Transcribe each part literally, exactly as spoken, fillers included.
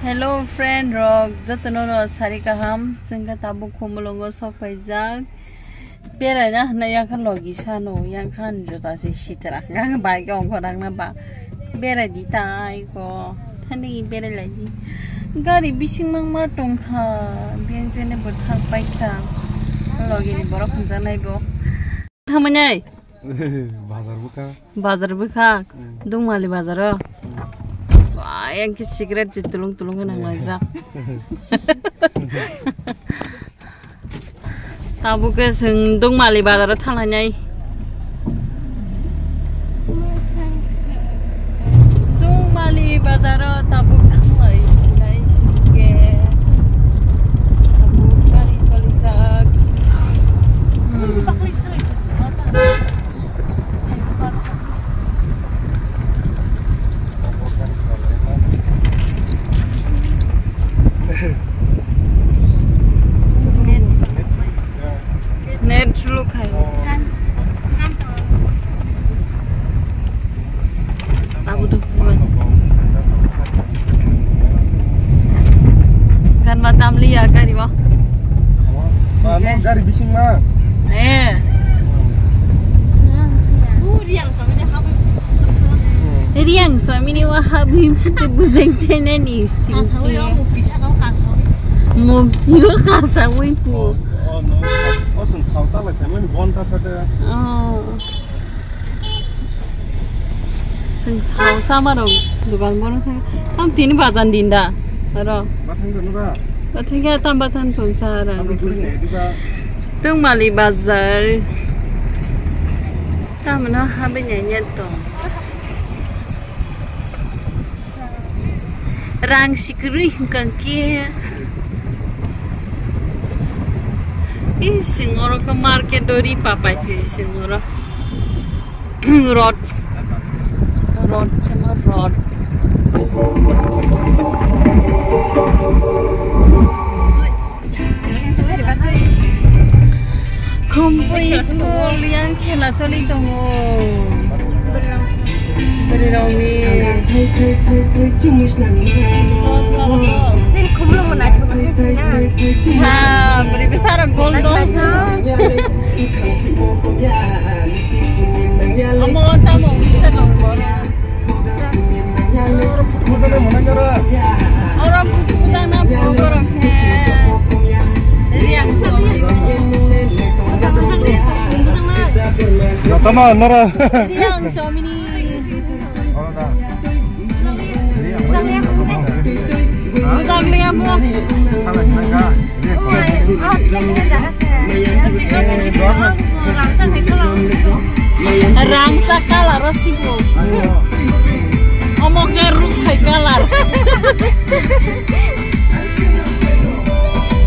Hello friend rok, jotono no sari kaham, chwngkha tabuk Khumulwngo sok phaijak. Beraina hwnna yakha logi sano, yakha ani jota se sitra, ang bike ongkho rangna ba. Berai di tai ko, thani berai lai di. Gari bising mangma tongkha, biyang jene bo thang paikha. Logi ni borok hwnjaknai bo. Thamanai. Bazar bwkha. Bazar bwkha. Hmm. Dungmali bazar o. Hmm. Ba, yang ki cigarette je tulung tulung nang laijak. Tabuk ke seng Dungmali bazar o thangnai. Dungmali bazar o tabuk thanglai sinai singke. Tabuk gari solijak. Hmm. Net slow khai. Abo do. Gan ma tam liya gari o. Ba, no, gari bising ma. Eh. Riyang samini wa habwi putu bujeng tenani. Mokyo kasawi pu. Oh, no. Oh, sung sao chalai phaimani bonta sate. Oh. Sung sao sama rok dukan bono thang. Tam tini bajan din da. Aro. Bathang da nura. Bathang ya tam bathang thong sa ra. Abang tuli ne diba. Tungmali bazar. Tamno habe ne ne tong. Rang sikrwi hwnkha khe. Ih, singoro khe market o ri papai khe singoro. Rot. Rot, sama rot. Khumpui school yang khela choli tongo. Bwrwirokni. Sini khumulwng bo naithok khe sina. Ha, bwrwi bwsarok gol dong. Naithok. Amo tamo bisa dong borok. Oro buku buku sana buku borok he. Riang. Tama nara. Riang chomini. Budak liya bo. Rangsa kalar o sibo. Omo khe rukphai kalar.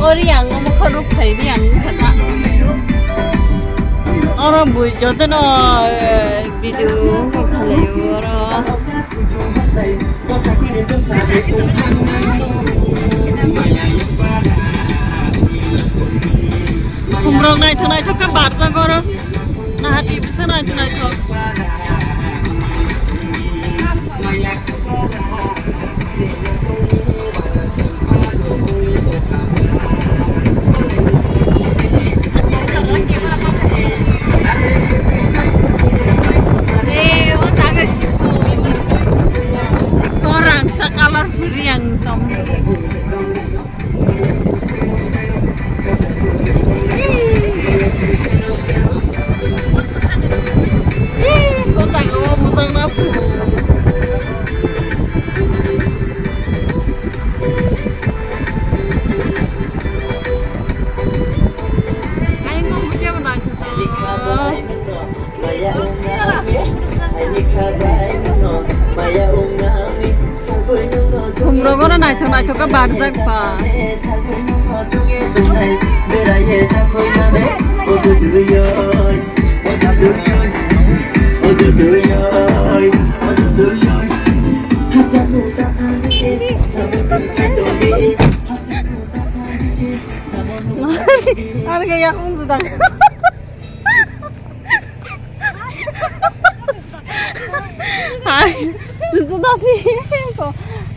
Ori ang omo khe rukphai ri ang kha. Oro bui jotono, eh, video khalai oro. Khumrok naithok naithok khe barjak oro. Nahati bisa naithok naithok. Korang sa color puri yang som. Khumrok oro naithok naithok khe barjak ba. Aro khe yakung juda. Hai, juda si ko.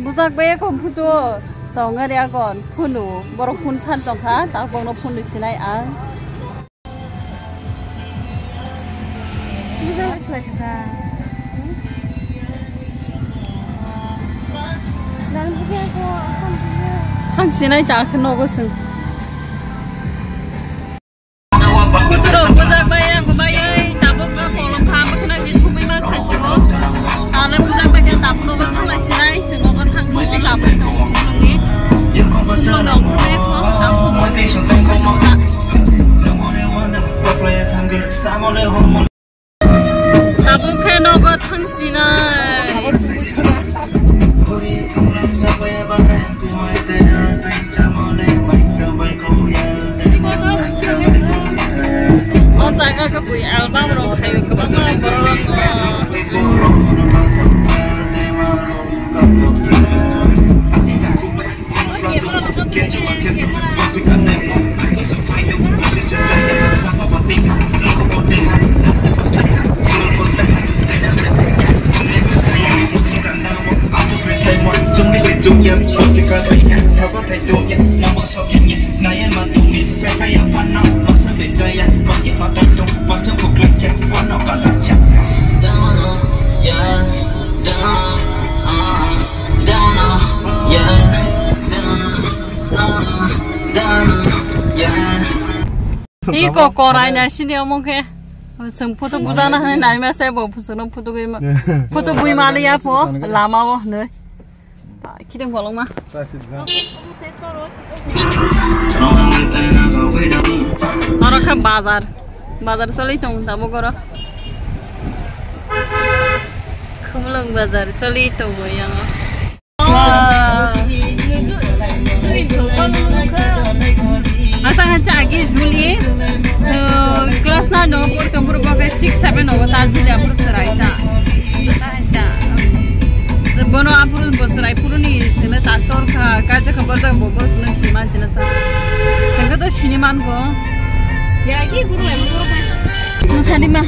Bujak bai kom photo tong ari agon phunu borok phun san tong kha ta bokno phunu sinai ang. Thang sinai ta khe nogo sung. Kuturok bujak bai ang bai ai tabuk ga kolom kha bwkhwna di thumui ma khaisio. Ale bujak bai khe tabuk nogo thanglai sinai singo go thang nogo tabuk tong ni. Singo no khe ko ang ko mo ni. Tabuk khe nogo thang sinai. O jaga khe bui album rok khaio kwbangma borok rok. Iko korai na sini omo khe. Seng photo bujana hai nai ma se bo photo no photo gwi ma. Photo bui ma liya po lama o nei. Kideng bolong ma. Oro kha bazar. Bazar choli tong tabo goro. Khumulwng bazar choli tong bo yango. Asa hancha agi Juli, so class nine no por kampur boke six seven no ta Juli apur serai ta. Bono apur bo serai puruni sene ta tor kha kaje khabar da bo bo sene siman jena sa. Sengka to siniman ko. Jagi guru em guru. Musa di ma.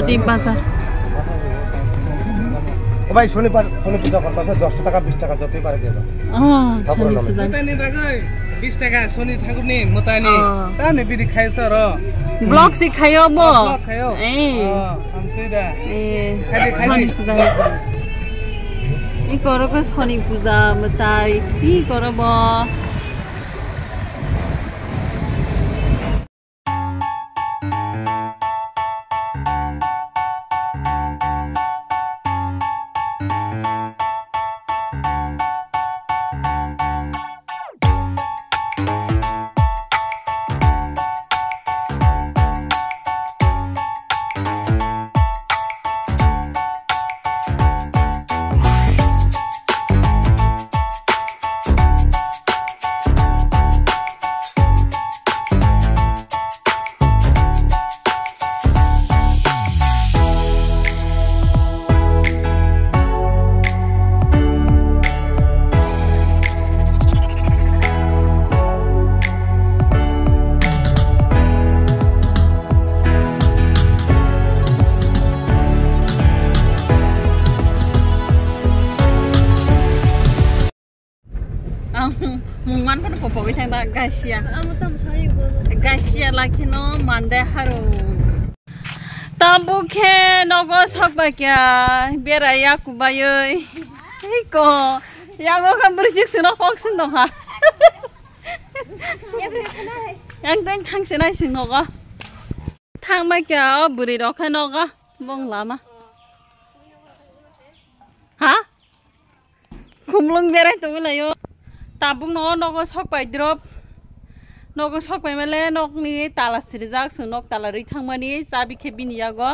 Team bazar. ও ভাই, শনিবার, শনি পূজা করতে আছে, দশ টাকা, বিশ টাকা যতই পারে দিয়ে দাও। Oh, ঠাকুরের শনি নামে। পূজা। Motani bagwi bis taka, soni thakurni motani. Oh. Tani bidi khai soro. Vlog si khayo bo. Vlog khayo. Eh. Oh, ang tui da. Eh, khai di, khai di. Soni pujani. I koro ko soni puja mwtai. I koro bo. Ang mungman pano popo bai thang da gasia. Amo tam sai bo. Gasia lakhino mande haro. Tabuk khe nogo sok bai kya berai ya kubayoi. Hei ko. Yago khe bwrwi sik sino kok sin dong ha. Yang teng thang sinai sing nogo. Thang bai kya o bwrwi rok khe nogo. Bong lama. Ha? Khumlung berai tongwi laio. Tabuk no nogo sok pai drop. Nogo sok pai male nokni tala sirijak, chwng nok tala rwi thangmani chabi khe bini yago.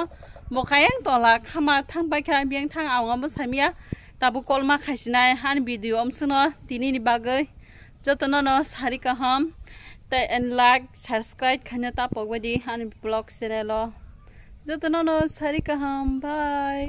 Bo kayang tola khama thang pai kha, biyang thang awang bo samya. Tabuk kolma khaisinai han video omswkno tini ni bagwi. Jotono no sari kaham tei and like, subscribe khaina ta pogbaidi ani vlog channel o. Jotono no sari kaham, bye.